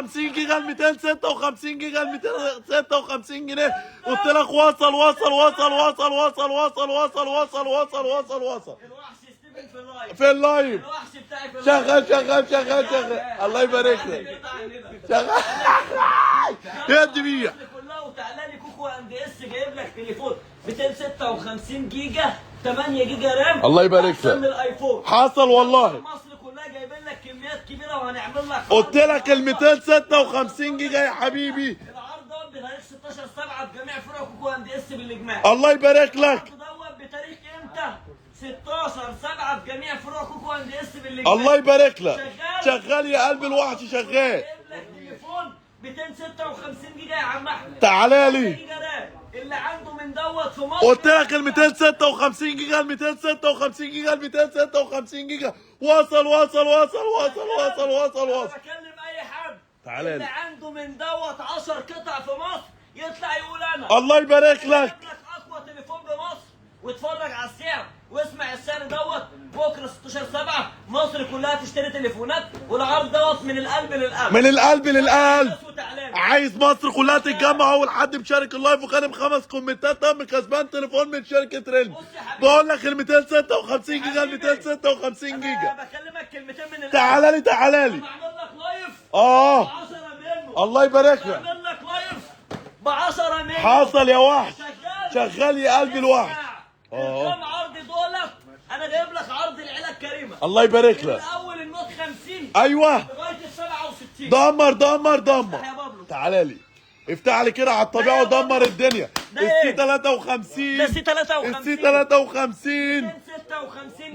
256 جيجا، ال 256 جيجا، ال 256 جنيه. قلت لك وصل وصل وصل وصل وصل وصل وصل وصل وصل وصل وصل. الوحش ستيفن في ال live. في ال live. الوحش بتاعي في ال live. شغال شغال شغال شغال، الله يبارك لك. شغال يا دي. كلها وتعالى لي كوكو اند اس، جايب لك تليفون 256 جيجا، 8 جيجا RAM. الله يبارك احسن لك. من الايفون. حصل والله. مصر كلها جايبين لك كميات كبيرة وهنعمل لك. قلت لك ال 256 جيجا يا حبيبي. العرض دوت بتاريخ 16/7 بجميع فروع كوكو اند اس بالاجماع. الله يبارك لك. العرض دوت بتاريخ امتى؟ 16/7 بجميع فروع كوكو اند اس بالاجماع. الله يبارك لك. شغال. شغال يا قلب الوحش شغال. جايب لك تليفون 256 جيجا يا عم احمد. تعالى لي. جيجا RAM اللي عنده من دوت في مصر. قلت لك ال 256 جيجا، ال 256 جيجا، ال 256 جيجا. وصل وصل وصل وصل وصل وصل انا وصل. بكلم اي حد. تعالى اللي لي. عنده من دوت 10 قطع في مصر يطلع يقول انا. الله يبارك لك. جايب لك اقوى تليفون بمصر، واتفرج على السعر واسمع السعر دوت. بكره 16/7 مصر كلها تشتري تليفونات، والعرض دوت من القلب للقلب. من القلب للقلب. وتعالى. عايز مصر كلها تتجمع. اول حد مشارك ال live وخادم 5 كومنتات تم كسبان تليفون من شركة ريلمي. بص يا حبيبي. بقول لك ال 256 جيجا، ال 256 جيجا. انا بكلمك كلمتين من القلب. تعالى لي تعالى لي. بعمل لك live 10 منه. الله يبارك لك. بعمل لك live ب 10 منه. حصل يا وحش. شغال. شغال يا قلب الوحش. كام عرض دولت؟ انا جايب لك عرض العيلة الكريمة. الله يبارك من لك. اول ال Note 50 ايوه. لغاية ال 67. دمر دمر دمر. يا بابلو. تعالى لي افتح لي كده على الطبيعة ودمر الدنيا. ده إيه؟ ال C 53. ده C 53. ال C 53.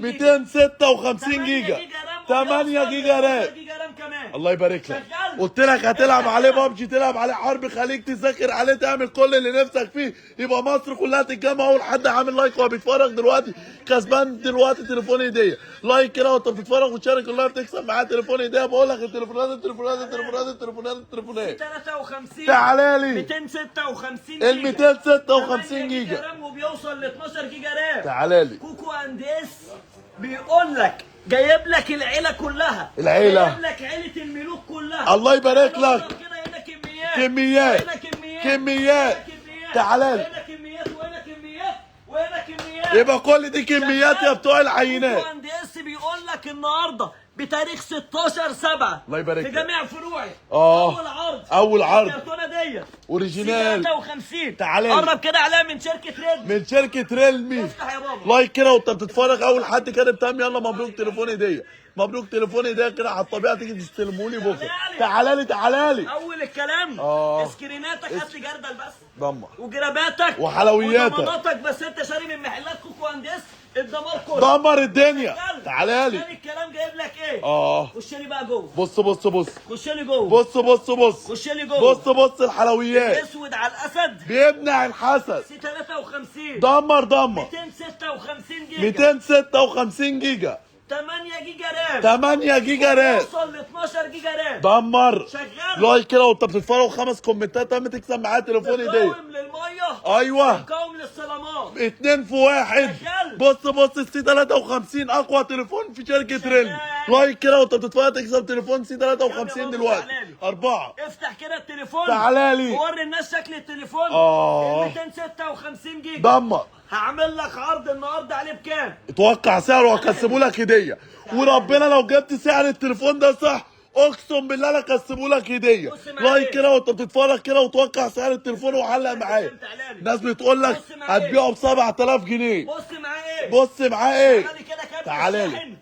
256 جيجا. 256 جيجا، 8 جيجا RAM. جيجا RAM كمان. الله يبارك لك. شغال. قلت لك هتلعب عليه بابجي، تلعب عليه حرب خليج، تذاكر عليه، تعمل كل اللي نفسك فيه. يبقى مصر كلها تتجمع. اول حد عامل like وهو بيتفرج دلوقتي كسبان دلوقتي تليفون هديه. like كده وانت بتتفرج وتشارك ال live تكسب معاه تليفون هديه. بقول لك التليفونات التليفونات التليفونات التليفونات التليفونات. 53. تعالى لي. 256 ال 256 جيجا. RAM وبيوصل ل 12 جيجا RAM. تعالى لي. كوكو اند اس بيقول لك جايب لك العيلة كلها. العيلة. جايب لك عيله الملوك كلها. الله يبارك لك. كده هنا كميات. كميات. هنا كميات. كميات. هنا كميات. تعالى لي. هنا كميات وهنا كميات وهنا كميات. يبقى كل دي كميات يا بتوع العينات. كوكو اند اس بيقول لك النهارده بتاريخ 16/7 الله يبارك في لك. جميع فروعي. اول عرض. اول عرض. الكرتونه ديت original. 53. تعالى لي. قرب كده عليها من شركة ريدمي. من شركة ريلمي. افتح يا بابا. like كده وانت بتتفرج. اول حد كاتب تم، يلا مبروك تليفون هديه. مبروك تليفون هديه كده على الطبيعة، تيجي تستلموني بكره. تعالى لي تعالى لي. اول الكلام. سكريناتك هات لي جردل بس. دمر. وجراباتك وحلوياتك. وضماناتك، بس انت شاري من محلات كوكو اند اس الدمار كله. دمر الدنيا. تعالى لي. تاني الكلام جايب لك ايه؟ خش لي بقى جوه. بص بص بص. خش لي جوه. بص بص بص. خش لي جوه. بص بص الحلويات. اسود على الاسد. بيمنع الحسد. C 53. دمر دمر. 256 جيجا. 256 جيجا. 8 جيجا RAM. 8 جيجا RAM. وصل ل 12 جيجا RAM. دمر. شغال. like كده وانت بتتفرج، 5 كومنتات تم تكسب معاه تليفون هديه. مقاوم للمية. ايوه. مقاوم للصدمات. 2 في 1. شغال. بص بص ال C 53 اقوى تليفون في شركة ريلمي. like كده وانت بتتفرج تكسب تليفون C 53 دلوقتي. 4. افتح كده التليفون. تعالى لي. ووري الناس شكل التليفون. 256 جيجا. دمر. هعمل لك عرض النهارده عليه بكام؟ اتوقع سعره وهكسبه لك هديه. وربنا لو جبت سعر التليفون ده صح اقسم بالله انا اكسبه لك هديه. like كده وانت بتتفرج كده وتوقع سعر التليفون وعلق معايا. الناس بتقول لك هتبيعه ب 7000 جنيه. بص معاه ايه؟ بص معاه ايه؟ تعالى لي.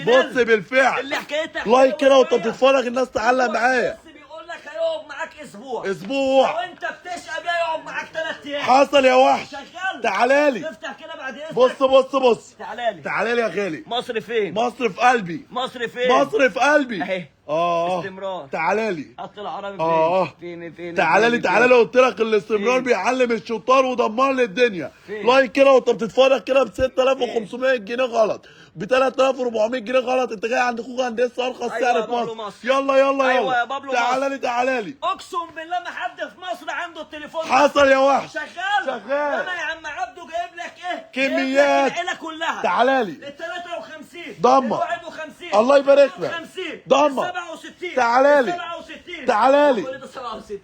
بص بالفعل. اللي حكايتها like كده وانت بتتفرج الناس تعلق معايا. بس بيقول لك هيقعد معاك اسبوع. اسبوع. لو انت بتشقى بيه يقعد معاك 3 ايام. حصل يا وحش. شغال. تعالى لي. افتح كده بعد اذنك. بص بص بص. تعالى لي. تعالى لي يا غالي. مصر فين؟ مصر في قلبي. مصر فين؟ مصر في قلبي. اهي. استمرار. تعالى لي. خط العربي فين؟ فين فين؟ تعالى لي تعالى لي. قلت لك الاستمرار بيعلم الشطار ودمر لي الدنيا. like كده وانت بتتفرج كده ب 6500 جنيه غلط، ب 3400 جنيه غلط. انت جاي عند كوكو اند اس ارخص سعر في مصر. يلا يلا يلا. تعالى لي تعالى لي. اقسم بالله ما حد في مصر عنده التليفون. حصل يا وحش. شغال. شغال. انا يا عم عبده جايب لك ايه؟ كميات. العيلة كلها. تعالى لي. ال 53. دمر. 51. الله يبارك لك. 50. دمر. 67. تعالى لي. 67. تعالى لي. كل ده 67.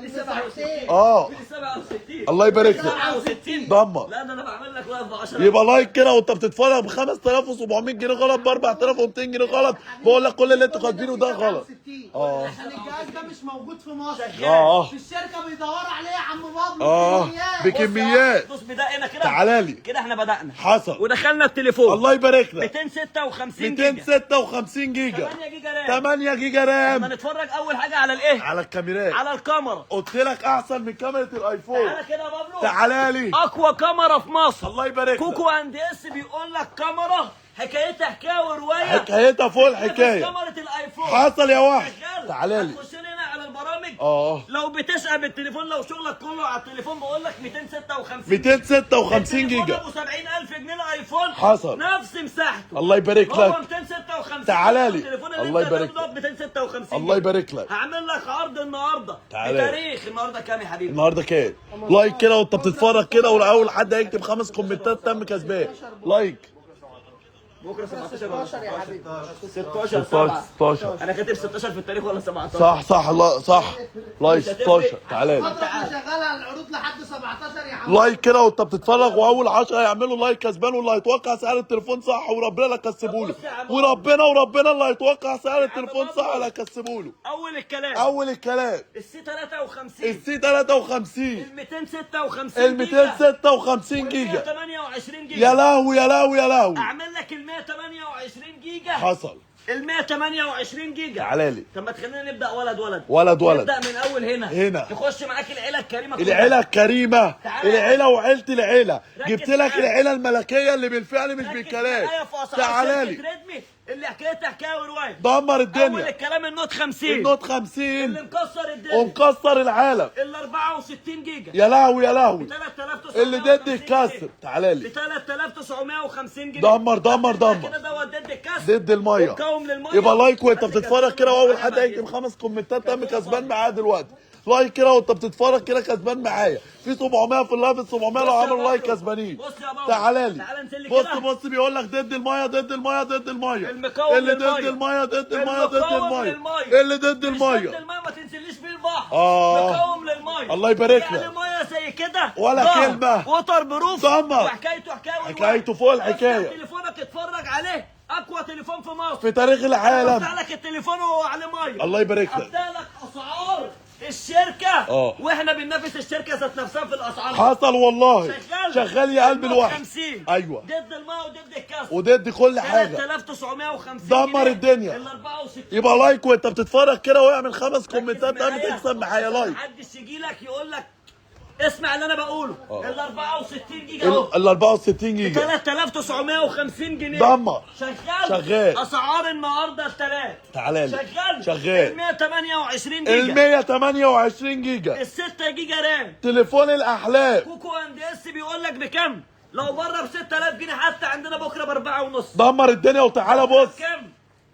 67. اه 67. الله يبارك لك. 67. دمر. لا ده انا بعمل لك live ب 10. يبقى like كده وانت بتتفرج ب 5700 جنيه غلط، ب 4200 جنيه غلط. بقول لك كل اللي انتوا كاتبينه ده غلط. عشان الجهاز ده مش موجود في مصر. اه في الشركة بيدوروا عليه يا عم بابلو. بكميات. بص بدأنا كده. تعالى لي. كده احنا بدأنا. حصل. ودخلنا التليفون. الله يبارك لك. 256 جيجا. 256 جيجا. 8 جيجا RAM. 8 جيجا RAM. احنا نتفرج اول حاجة على الايه؟ على الكاميرات. على الكاميرا. قلت لك احسن من كاميرا الايفون. تعالى كده يا بابلو. تعالى لي. اقوى كاميرا في مصر. الله يبارك لك. Poco and S بيقول لك كاميرا حكايتها حكاية ورواية. حكايتها فوق الحكاية. كاميرا الايفون. حصل يا وحش. شغال. تعالى لي. هتخش لنا على البرامج. اه لو بتسأل بالتليفون، لو شغلك كله على التليفون، بقول لك 256. 256 جيجا. ابو 70000 جنيه الايفون. حصل. نفس مساحته. الله يبارك هو لك. 256. تعالى لي. التليفون اللي الله انت يبارك هتاخده 256. الله يبارك لك. هعمل لك عرض النهارده. تعالى. بتاريخ النهارده كام يا حبيبي؟ النهارده كام؟ like كده وانت بتتفرج كده، ولاول حد هيكتب 5 كومنتات تم كسبان. like. بكره 17 ولا 16 يا حبيبي. 16 7. 16. انا كاتب 16 في التاريخ ولا 17؟ صح صح. لا صح. like 16. تعالى لي. فترة شغالة على العروض لحد 17 يا عم. like كده وانت بتتفرج، واول 10 يعملوا like كسبان، واللي هيتوقع سعر التليفون صح وربنا لا كسبوله. وربنا وربنا اللي هيتوقع سعر التليفون صح لا كسبوله. اول الكلام. اول الكلام. ال C 53. ال C 53. ال 256. ال 256 جيجا. 128 جيجا. يا لهوي يا لهوي يا لهوي. اعمل لك ال 128 جيجا. حصل. ال 128 جيجا. تعالى لي. طب ما تخلينا نبدا ولد ولد. ولد ولد. نبدا من اول هنا. هنا. تخش معاك العيلة الكريمة كلها. العيلة الكريمة. تعالى. العيلة وعيلة العيلة. ركز جبت لك معايا. العيلة الملكية اللي بالفعل مش ركز بالكلام. معايا في أسعار تعالى شركة لي. ريدمي اللي حكايتها حكاية ورواية. دمر اول الدنيا. الكلام ال Note 50. ال Note 50. اللي مكسر الدنيا. ومكسر العالم. ال 64 جيجا. يا لهوي يا لهوي. 3950 اللي ضد الكسر. تعالى ب لي. 3950 جنيه. دمر دمر دمر. كده دوت ضد الكسر. ضد المية. مقاوم للمية. يبقى like وانت بتتفرج كده، واول حد هيكتب 5 كومنتات تم كسبان معايا دلوقتي. like كده وانت بتتفرج كده كسبان معايا. في 700 في ال live، ال 700 لو بص يا عملوا like بابلو. كسبانين. بص يا بابلو. تعالى لي. تعالى انزل لي بص كده. بص بيقول لك ضد المية ضد المية ضد المية. المقاوم اللي ضد للمية. المية ضد المية ضد المقاوم المية. للمية. اللي ضد مش ضد المية. المية ما تنزليش بيه البحر. آه. مقاوم للمية. الله يبارك لك. يعني مية زي كده ولا ظهر. كلمة. waterproof. دمر. وحكايته حكاية ورواية. حكايته فوق الحكاية. افتح تليفونك اتفرج عليه. اقوى تليفون في مصر. في تاريخ العالم. افتح لك التليفون وهو عليه مية. الله يبارك لك. ابدا لك اسعار الشركة. واحنا بننافس الشركة ذات نفسها في الاسعار. حصل والله. شغال. شغال يا قلب الوحش. 50. ايوه. ضد المية وضد الكسر. وضد كل حاجة. 3950. دمر الدنيا. ال 64. يبقى like وانت بتتفرج كده، واعمل 5 كومنتات قبل تكسب معايا like. محدش يجي لك يقول لك اسمع اللي انا بقوله. ال 64 جيجا اهو. ال 64 جيجا. 3950 جنيه. دمر. شغال. شغال. اسعار النهارده الثلاث. تعالى لي. شغال. شغال. ال 128 ال جيجا. 128 جيجا. ال 6 جيجا RAM. تليفون الاحلام. Poco and S بيقول لك بكم؟ لو بره ب 6000 جنيه حتى عندنا بكره ب 4.5. دمر الدنيا. وتعالى بص. كم؟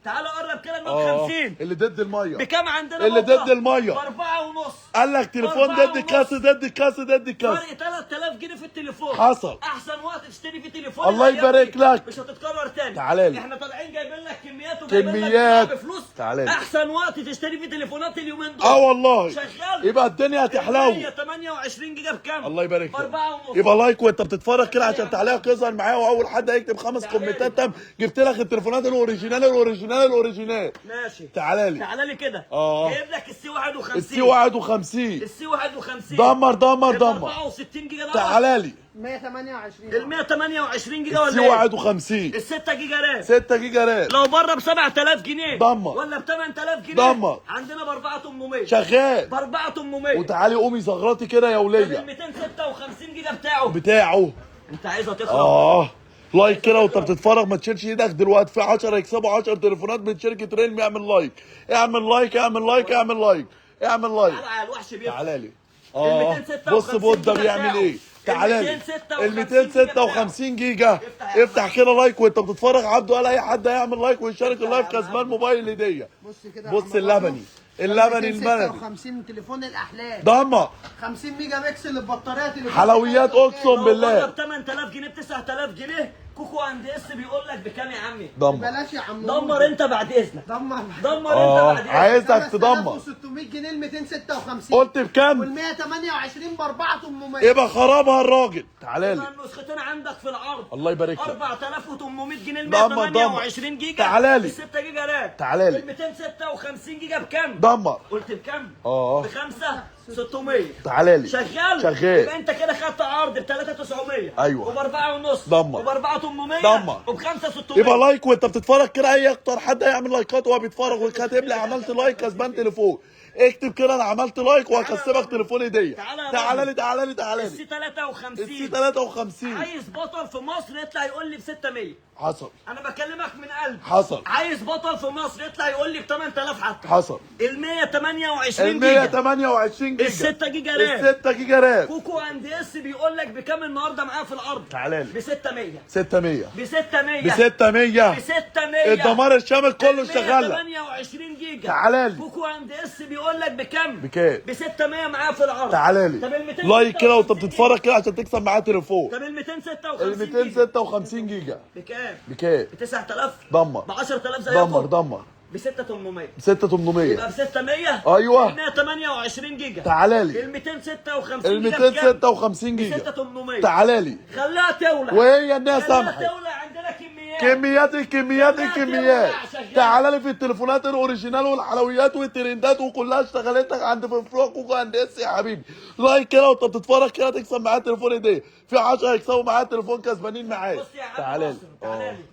تعالى قرب كده ال Note 50. اللي ضد المية. بكام عندنا اللي بكرة؟ ضد المية. ب 4.5. قال لك تليفون ضد الكاس ضد الكاس ضد الكاس. فرق 3000 جنيه في التليفون. حصل. احسن وقت تشتري فيه تليفون. الله الأيام يبارك دي. لك. مش هتتكرر تاني. تعالى لي. احنا طالعين جايبين لك كميات وجايبين لك كميات. بفلوس. تعالى لي. احسن وقت تشتري فيه تليفونات اليومين دول. اه والله. شغال. يبقى الدنيا هتحلو. 128 جيجا بكام؟ الله يبارك لك. 4.5. يبقى like وانت بتتفرج كده عشان تعليقك يظهر معايا، واول حد هيكتب 5 كومنتات تم. جبت لك التليفونات ال original ال original ال original. ماشي. تعالى لي. تعالى لي كده. جايب لك ال C 51. ال C 51. ال C 51. دمر دمر دمر. 64 جيجا ده. تعالى لي. 128. ال 128 جيجا ال C ولا ايه؟ 51. ال 6 جيجا RAM. 6 جيجا RAM. لو بره ب 7000 جنيه. دمر. ولا ب 8000 جنيه. دمر. عندنا ب 4800. شغال. ب 4800. وتعالي قومي زغرطي كده يا ال وليه. 256 جيجا بتاعه. بتاعه. انت عايزها تخرب. like كده وانت بتتفرج، ما تشيلش ايدك دلوقتي. في 10 يكسبوا 10 تليفونات من شركة ريلمي. اعمل like اعمل like اعمل like اعمل like اعمل like. تعالى على الوحش بيفتح. تعالى لي. ال 256 بص بودة جيجا بيعمل بتاعه. ايه. تعالى لي. ال ال 256 256 جيجا. افتح يا افتح كده like وانت بتتفرج. عبده قال اي حد هيعمل like ويشارك ال live كسبان موبايل هديه. بص كده يا بص عم بابلو. اللبني. اللبني الملدي. 256 تليفون الاحلام. دمر. 50 ميجا بكسل البطارية تليفون. حلويات اقسم لو بالله. بره ب 8000 جنيه ب 9000 جنيه كوكو اند اس بيقول لك بكام يا عمي؟ دمر. بلاش يا عم، دمر انت بعد اذنك. دمر. دمر انت بعد اذنك. عايزك تدمر. 5600 جنيه ال 256. قلت بكام؟ وال 128 ب 4800. يبقى خرابها الراجل. تعالى لي. النسختين عندك في العرض. الله يبارك لك. 4800 جنيه ال دمر. 128 جيجا. تعالى لي. 6 جيجا RAM. تعالى لي. ال 256 جيجا بكام؟ دمر. قلت بكام؟ ب 5600. تعالى لي. شغال؟ شغال. يبقى انت كده خدت عرض ب 3900. ايوه. وب 4.5. دمر. وب 4800. دمر. وب 5600. يبقى like وانت بتتفرج كده، اي اكتر حد هيعمل لايكات وهو بيتفرج وكاتب لي عملت like كسبان تليفون. اكتب كده انا عملت like وهكسبك تليفون هديه. تعالى لي تعالى لي تعالى لي. ال C 53. ال C 53. عايز بطل في مصر يطلع يقول لي ب 600. حصل. انا بكلمك من قلب. حصل. عايز بطل في مصر يطلع يقول لي ب 8000 حتى. حصل. ال 128 ال جيجا. 128 جيجا. ال 6 جيجا RAM. ال 6 جيجا RAM. كوكو اند اس بيقول لك بكام النهارده معاه في الارض؟ تعالى لي. ب 600. 600. ب 600. ب 600. ب 600. الدمار الشامل كله اشتغل لك. 128 جيجا. تعالى لي. كوكو اند اس بيقول لك بكام؟ بكام؟ ب 600 معاه في العرض. تعالى لي. طب ال 256 like كده وانت بتتفرج كده عشان تكسب معاه تليفون. طب ال 256 ال 256 جيجا بكام؟ بكام؟ ب 9000. دمر. ب 10000 زي دمر. دمر. ب 6800. ب 6800. يبقى ب 600. ايوه. 128 جيجا. تعالى لي. ال 256 ال جيجا 256 جيجا. 6800. تعالى لي. خليها تولع. وهي الناس سامحت. خليها تولع، عندنا كميات. كميات الكميات الكميات. تعالى لي في التليفونات ال original والحلويات والترندات وكلها اشتغلت لك عند في فروع كوكو اند اس يا حبيبي. like كده وانت بتتفرج كده تكسب معايا التليفون هديه. في 10 يكسبوا معايا التليفون كسبانين معايا. بص يا عم، تعالى لي. تعالى لي.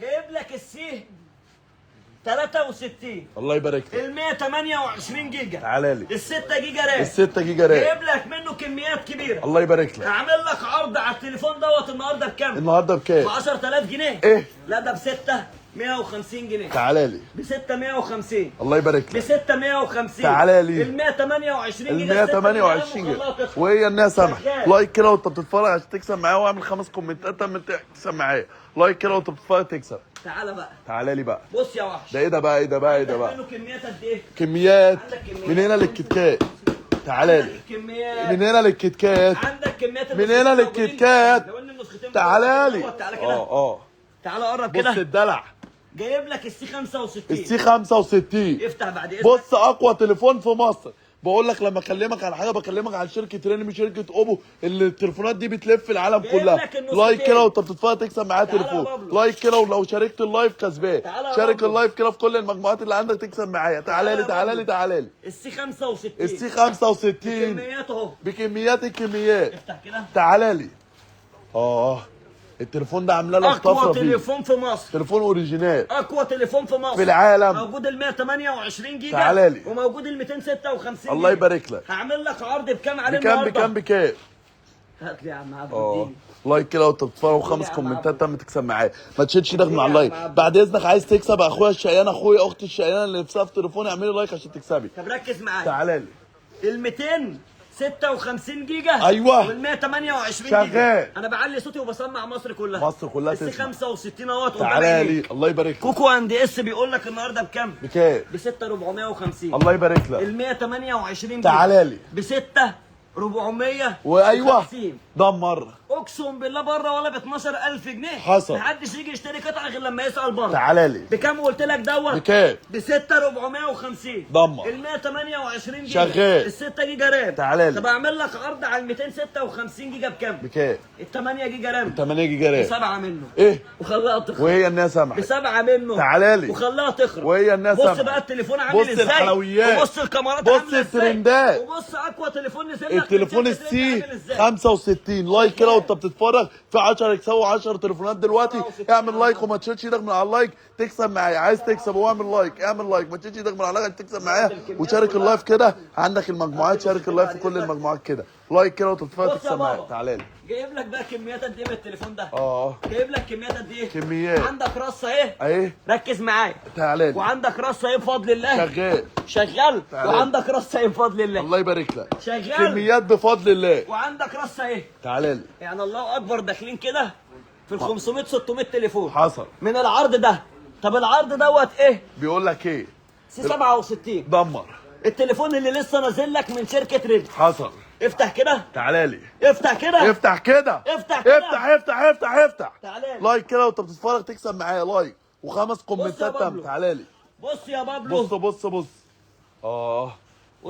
جايب لك ال C 63. الله يبارك لك. ال 128 جيجا. تعالى لي. ال 6 جيجا RAM. ال 6 جيجا RAM. جايب لك منه كميات كبيرة. الله يبارك لك. هعمل لك عرض على التليفون دوت النهارده بكام؟ النهارده بكام؟ ب 10000 جنيه. ايه؟ لا ده ب 650 جنيه. تعالى لي. ب 650. الله يبارك لك. ب 650. تعالى لي. ال 128 ال جيجا. 128 جيجا. وهي الناس سامحه. like كده وانت بتتفرج عشان تكسب معايا، واعمل 5 كومنتات لما تكسب معايا. like كده وانت بتتفرج تكسب. تعالى بقى. تعالى لي بقى. بص يا وحش. ده ايه ده بقى؟ ايه ده بقى؟ ايه ده بقى؟ منه كميات قد ايه؟ كميات. من هنا للكتكات. تعالى لي. كميات. من هنا للكتكات. عندك كميات. من هنا للكتكات. تعالى لي. تعالى كده. تعالى قرب كده. بص الدلع. جايب لك ال C 65. ال C 65. افتح بعد اذنك. بص اقوى تليفون في مصر. بقول لك لما اكلمك على حاجة بكلمك على شركة ريلمي، شركة اوبو، اللي التليفونات دي بتلف العالم كلها. like كده وانت بتتفرج تكسب معايا تليفون. like كده ولو شاركت ال live كسبان. شارك ال live كده في كل المجموعات اللي عندك تكسب معايا. تعالى لي تعالى لي تعالى لي. ال C 65. ال C 65 بكميات اهو. بكميات الكميات. افتح كده. تعالى لي. التليفون ده عامله لك طفرة. اقوى تليفون في مصر. تليفون original. اقوى تليفون في مصر في العالم. موجود ال 128 جيجا. تعالى لي. وموجود ال 256. الله يبارك لك. هعمل لك عرض بكام عليه بكام؟ النهارده؟ بكام؟ بكام؟ هات لي يا عم عبد الدين. like كده وانت بتتفرج وخمس كومنتات تم تكسب معايا. ما تشيلش ايدك من على ال like. بعد اذنك عايز تكسب اخويا الشقيان، اخويا اختي الشقيانه اللي نفسها في تليفون، اعملي like عشان تكسبي. طب ركز معايا. تعالى لي. ال 256 جيجا. ايوه. وال 128 جيجا. شغال. انا بعلي صوتي وبسمع مصر كلها. مصر كلها تسمع. ال C 65 اهوت. تعالى لي. الله يبارك لك. كوكو اند اس بيقول لك النهارده بكام؟ بكام؟ ب 6450. الله يبارك لك. ال 128 جيجا. تعالى لي. ب 6450. وايوة دمر. اقسم بالله بره ولا ب 12000 جنيه. حصل. محدش يجي يشتري قطعه غير لما يسال بره. تعالى لي. بكام قلت لك دوت؟ بكام؟ ب 6450. دمر. ال 128 جيجا. شغال. ال 6 جيجا RAM. تعالى لي. طب اعمل لك عرض على ال 256 جيجا بكام؟ بكام؟ ال 8 جيجا RAM. 8 جيجا RAM. بسبعة منه. ايه؟ وخلاها تخرب. وهي الناس سامحت. بسبعة منه. تعالى لي. وخلاها تخرب. وهي الناس بص سامحت. بقى التليفون عامل ازاي. بص الحلويات. وبص الكاميرات بص عامله ازاي. الترندات. وبص اقوى تليفون نزل لك. التليفون ال C 65. like كده وانت بتتفرج في 10 يكسبوا 10 تليفونات دلوقتي. اعمل like وما تشيلش ايدك من على ال like تكسب معايا. عايز تكسب واعمل like، اعمل like ما تشيلش ايدك من على ال like تكسب معايا. وشارك ال live كده عندك المجموعات، شارك ال live في كل المجموعات كده. like كده وانت بتتفرج تكسب معايا. تعالى لي. جايب لك بقى كميات قد ايه من التليفون ده؟ جايب لك كميات قد ايه؟ كميات. عندك رصه ايه؟ اهي. ركز معايا. تعالى لي. وعندك رصه ايه بفضل الله؟ شغال. شغال. وعندك رصه ايه بفضل الله؟ الله يبارك لك. شغال. كميات بفضل الله. وعندك رصه ايه؟ تعالى لي. يعني الله اكبر، داخلين كده في ال 500 600 تليفون. حصل. من العرض ده. طب العرض دوت ايه؟ بيقول لك ايه؟ C 67. دمر. التليفون اللي لسه نازل لك من شركة ريلمي. حصل. افتح كده. تعالى لي. افتح كده. افتح كده. افتح كده. افتح افتح افتح افتح. تعالى لي. like كده وانت بتتفرج تكسب معايا like وخمس كومنتات. بابلو. تعالى لي. بص يا بابلو. بص بص بص. قول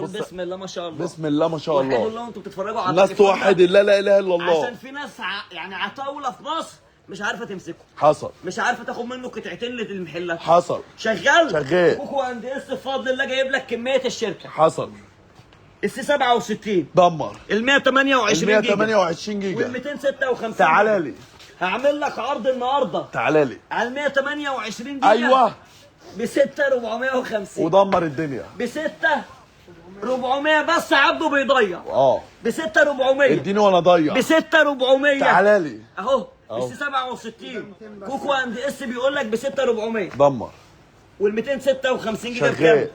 بص. بسم الله ما شاء الله. بسم الله ما شاء وحدوا الله. الله وانتوا بتتفرجوا على الناس التليفون ده. توحد الله، لا اله الا الله. عشان في ناس يعني عتاوله في مصر مش عارفه تمسكه. حصل. مش عارفه تاخد منه قطعتين للمحلات. حصل. شغال. شغال. كوكو اند اس بفضل الله جايب لك كمية الشركة. حصل. ال C 67 دمر. ال 128 جيجا 128 جيجا. وال 256. تعالى لي. هعمل لك عرض النهارده. تعالى لي. على ال 128 جيجا. ايوه. ب 6450. ودمر الدنيا. ب 6400 بس. عبده بيضيع. ب 6400. اديني وانا اضيع. ب 6400. تعالى لي. اهو. أهو. ال C 67 كوكو اند اس بيقول لك ب 6400. دمر. وال 256 جيجا شغال. بكام؟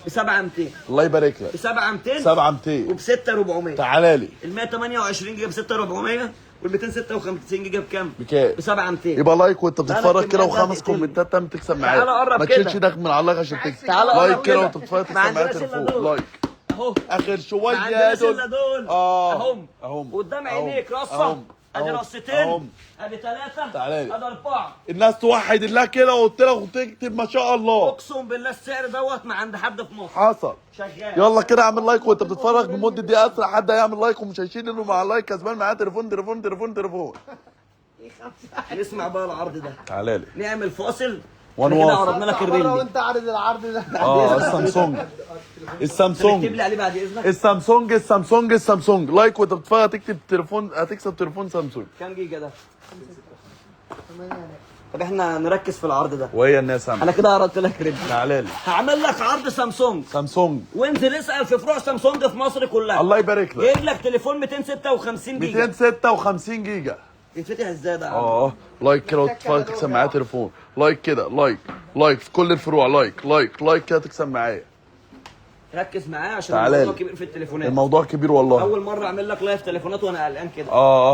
ب 7200. الله يبارك لك. ب 7200 7200. وب 6400. تعالى لي. ال 128 جيجا ب 6400 وال 256 جيجا بكام؟ بكام؟ ب 7200. يبقى like وانت بتتفرج كده الكميات ده وخمس هتقتلني. كومنتات تم تكسب معايا. تعالى قرب ما كده. تشيلش ايدك من على ال like عشان تكسب. تعالى like قرب كده كده. وانت بتتفرج ما تكسب معايا عندناش إلا تليفون. دول. like. اهو. اخر شوية ما عندناش دول. الا دول. اهم. اهم. قدام أهم. عينيك رصه. أهم. ادي أهم. رصتين. أهم. ادي ثلاثة. تعالى لي. ادي اربعة. الناس توحد الله كده وقلت لك وتكتب ما شاء الله. اقسم بالله السعر دوت ما عند حد في مصر. حصل. شغال. يلا كده اعمل like وانت بتتفرج لمدة دقيقة. اسرع حد هيعمل like ومش هيشيل انه مع ال like كسبان معاه تليفون تليفون تليفون تليفون. نسمع بقى العرض ده. تعالى لي. نعمل فاصل. وانا احنا كده واصل. عرضنا لك بره الريلمي. وانت عارض العرض ده. السامسونج. اكتب السامسونج. لي عليه بعد اذنك. السامسونج السامسونج السامسونج. like وانت بتتفرج تكتب تليفون هتكسب تليفون سامسونج. كام جيجا ده؟ طب احنا نركز في العرض ده. وهي الناس انا كده عرضت لك ريلمي. تعالى لي. هعمل لك عرض سامسونج. سامسونج. وانزل اسال في فروع سامسونج في مصر كلها. الله يبارك لك. جايب لك تليفون 256 جيجا. 256 جيجا. يتفتح ازاي ده يا عم؟ like كده وتتفرج تكسب معايا تليفون. like كده. like like في كل الفروع. like like like كده تكسب معايا. ركز معايا عشان تعالى الموضوع لي. كبير في التليفونات. الموضوع كبير والله. اول مرة اعمل لك live تليفونات وانا قلقان كده.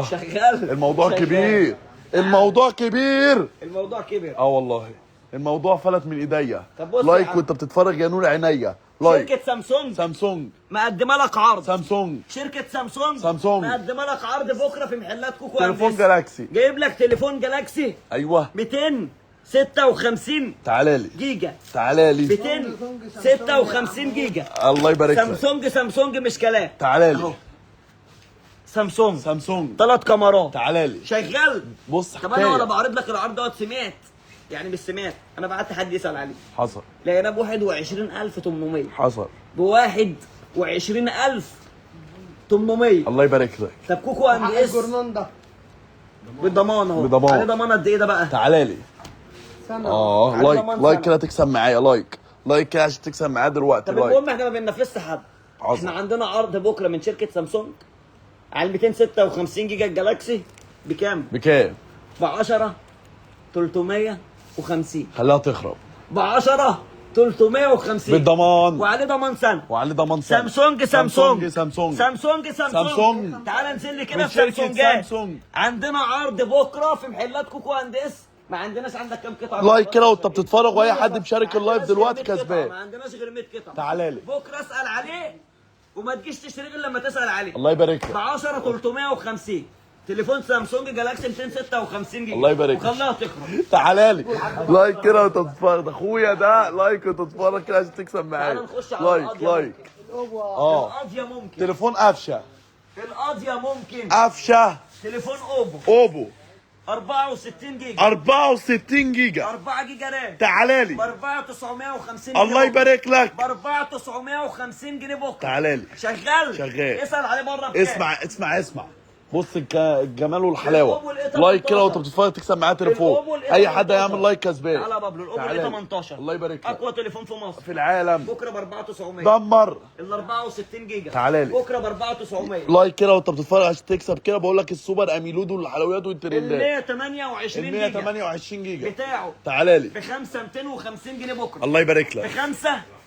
شغال. الموضوع شغال. كبير. الموضوع كبير. الموضوع كبير. والله الموضوع فلت من ايديا. طب بص يا like عم. وانت بتتفرج يا نور عينيا. like. شركة سامسونج سامسونج. مقدمه لك عرض. سامسونج. شركة سامسونج سامسونج. مقدمه لك عرض بكره في محلات كوكو تليفون أند إس. جالاكسي. جايب لك تليفون جالاكسي ايوه. 256 تعالى لي. جيجا. تعالى لي. 256 جيجا. الله يبارك لك. سامسونج سامسونج مش كلام. تعالى اهو. لي. سامسونج. سامسونج. ثلاث كاميرات. تعالى لي. شغال. بص طب انا وانا حكاية. بعرض لك العرض دوت سمعت، يعني مش سمعت، انا بعت حد يسال عليه. حصل. لقيناه ب 21800. حصل. ب 21800. الله يبارك لك. طب كوكو اند حق اس الجرنان ده بالضمان اهو. بضمان. عليه ضمان قد ايه ده بقى؟ تعالى لي. سنة. عليه like ضمان like سنة. كده تكسب معايا. like like كده عشان تكسب معايا دلوقتي. طب like. المهم احنا ما بننافسش حد. عظمة. احنا عندنا عرض بكره من شركة سامسونج على 256 جيجا الجالاكسي بكام؟ بكام؟ ب 10 350. خليها تخرب. ب 10 350 بالضمان. وعليه ضمان سنة. وعليه ضمان سنة. سامسونج سامسونج سامسونج سامسونج سامسونج سامسونج. تعال انزل لي كده من في شركة سامسونجات. سامسونج. عندنا عرض بكره في محلات كوكو اند اس. ما عندناش عندك كام قطعه؟ like كده وانت بتتفرج واي حد مشارك ما ال live عندناش غير دلوقتي 100 قطعة، كسبان. ما عندناش غير 100 قطعه. تعالى لي. بكره اسال عليه وما تجيش تشتري غير لما تسال عليه. الله يبارك ب لك. 10 350 تليفون سامسونج جالاكسي 256 جيجا. الله يبارك لك. وخليها تخرب. تعالى لي. like كده وانت بتتفرج اخويا ده. like وانت بتتفرج كده عشان تكسب معايا. تعالى نخش على like القضية. like. القضية ممكن. تليفون قفشه. القضية ممكن. قفشه. تليفون اوبو. اوبو. 64 جيجا. 64 جيجا. 4 جيجا RAM. تعالى لي. ب 4950 جنيه. الله يبارك لك. ب 4950 جنيه بكره. تعالى لي. شغال. شغال. اسال عليه بره بكام. اسمع اسمع اسمع. بص الجمال والحلاوه. الأوبو ال like كده وانت بتتفرج تكسب معاه تليفون. الأوبو ال اي حد 18. هيعمل like كسبان. تعالى يا بابلو. الاوبو تعالى ال لي. 18. الله يبارك لك. اقوى تليفون في مصر. في العالم. بكره ب 4900. دمر. ال 64 جيجا. تعالى لي. بكره ب 4900. like كده وانت بتتفرج عشان تكسب كده. بقول لك ال super AMOLED والحلويات ال والترندات. 128 ال جيجا 128 جيجا بتاعه تعالى لي ب 5250 جنيه بكره. الله يبارك ب لك.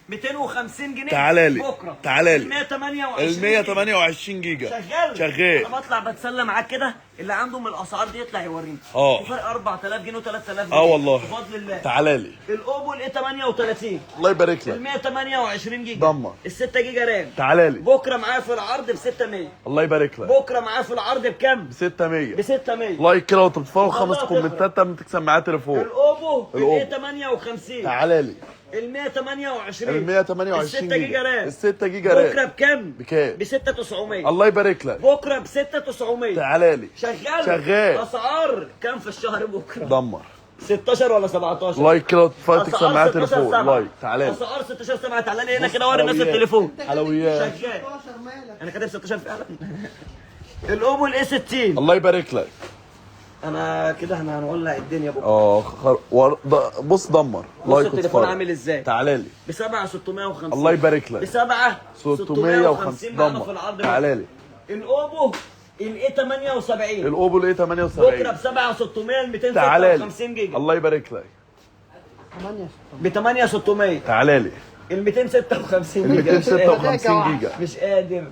250 جنيه. تعالى لي بكره تعالى لي 128 ال 128 جيجا شغال شغال. انا بطلع بتسلى معاك كده، اللي عنده من الاسعار دي يطلع يوريني. في فرق 4000 جنيه و3000 جنيه. والله. بفضل الله. تعالى لي الاوبو ال A 38 الله يبارك ال لك. 128 جيجا دمر. ال 6 جيجا RAM. تعالى لي بكره معايا في العرض ب 600. الله يبارك لك. بكره معايا في العرض بكام؟ ب 600. ب 600. like كده وانت بتتفرج، 5 والله كومنتات تكسب معاه تليفون. الاوبو الأوبو. ال A 58 تعالى لي ال 128 ال 128 ال 6 جيجا RAM. ال 6 جيجا RAM. بكره بكام؟ بكام؟ ب 6900. الله يبارك لك. بكره ب 6900. تعالى لي شغال شغال. اسعار كام في الشهر بكره؟ دمر. 16 ولا 17؟ like كده وتتفرج تكسب اسعار معاه 16 تليفون. 7. like تعالى لي. اسعار 16 7. تعالى لي هنا بص كده وري الناس حلويات. التليفون. حلويات. شغال. 16 مالك؟ انا كاتب 16 فعلا. الاوبو ال A 60. الله يبارك لك. انا كده احنا هنولع الدنيا بكره. بص دمر. بص like التليفون وتتفرج. عامل ازاي. تعالى لي ب 7650. الله يبارك ب لك. 7650 معانا في دمر. العرض. تعالى لي الاوبو ال A 78. الاوبو ال A 78. بكره ب 7600 ال تعالى لي 256 جيجا. الله يبارك لك. 8 ب 8600 تعالى لي ال 256 ال جيجا. 256 جيجا. مش قادر.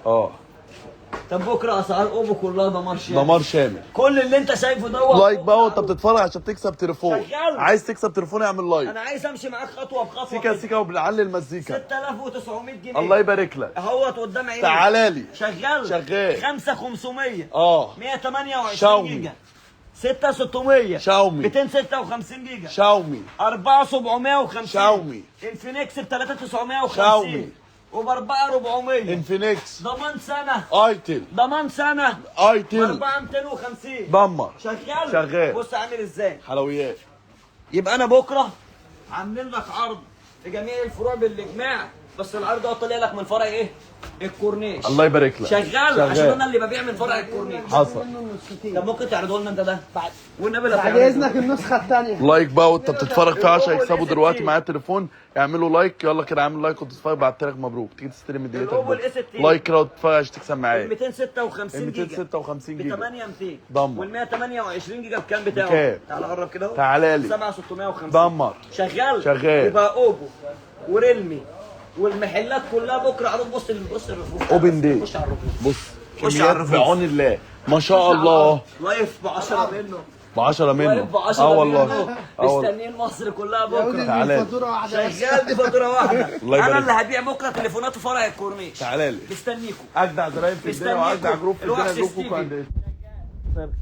طب بكره اسعار اوبو كلها دمار شامل. دمار شامل. كل اللي انت شايفه دوت like بقى وانت بتتفرج عشان تكسب تليفون. شغال. عايز تكسب تليفون اعمل like. انا عايز امشي معاك خطوة بخطوة. سيكا سيكا وبنعلي المزيكا. 6900 جنيه. الله يبارك لك. اهوت قدام عينيك. تعالى لي شغال. شغال. 5500. 128 شاومي. جيجا. 6600. شاومي. 256 جيجا. شاومي. 4750. شاومي. انفينكس ب 3950. شاومي. وب 4400. انفينكس. ضمان سنة. ايتل. ضمان سنة. ايتل. 4250. دمر. شغال. شغال. بص عامل ازاي. حلويات. يبقى انا بكره عاملين لك عرض في جميع الفروع بالاجماع، بس العرض ده طالع لك من فرع ايه؟ الكورنيش. الله يبارك لك. شغال. عشان انا اللي ببيع من فرع الكورنيش. حصل. طب ممكن تعرضوا لنا انت ده بعد والنبي لا بعد تعرضه. اذنك النسخة الثانية. like بقى وانت بتتفرج في 10 يكسبوا الأوبو دلوقتي ال معايا التليفون، اعملوا like. يلا كده اعمل like وتتفرج. بعت لك مبروك تيجي تستلم هديتك. الأوبو ال A60. like كده وتتفرج عشان تكسب معايا. 256 جيجا. 256 ب جيجا. 8200. دمر. وال 128 جيجا بكام بتاعه؟ بكام؟ تعال قرب كده اهو. تعالى لي. 7650. دمر. شغال. شغال. يبقى اوبو وريلمي والمحلات كلها بكره عروض. بص بص الرفوف. open day. خش على الرفوف. بص خش على كميات الرفوف. بعون الله ما شاء الله. واقف ب 10 منه. ب 10 منه. واقف ب 10 والله. منه. والله. مستنيين مصر كلها يا بكره. ولد تعالى لي. الفاتورة واحدة بس. شغال دي فاتورة واحدة. الله يبارك انا اللي هبيع بكره تليفونات في فرع الكورنيش. تعالى لي. مستنيكم. اجدع زباين في الدنيا واجدع مستنيكم. group في الدنيا. الوحش group ستيفن. كوكو.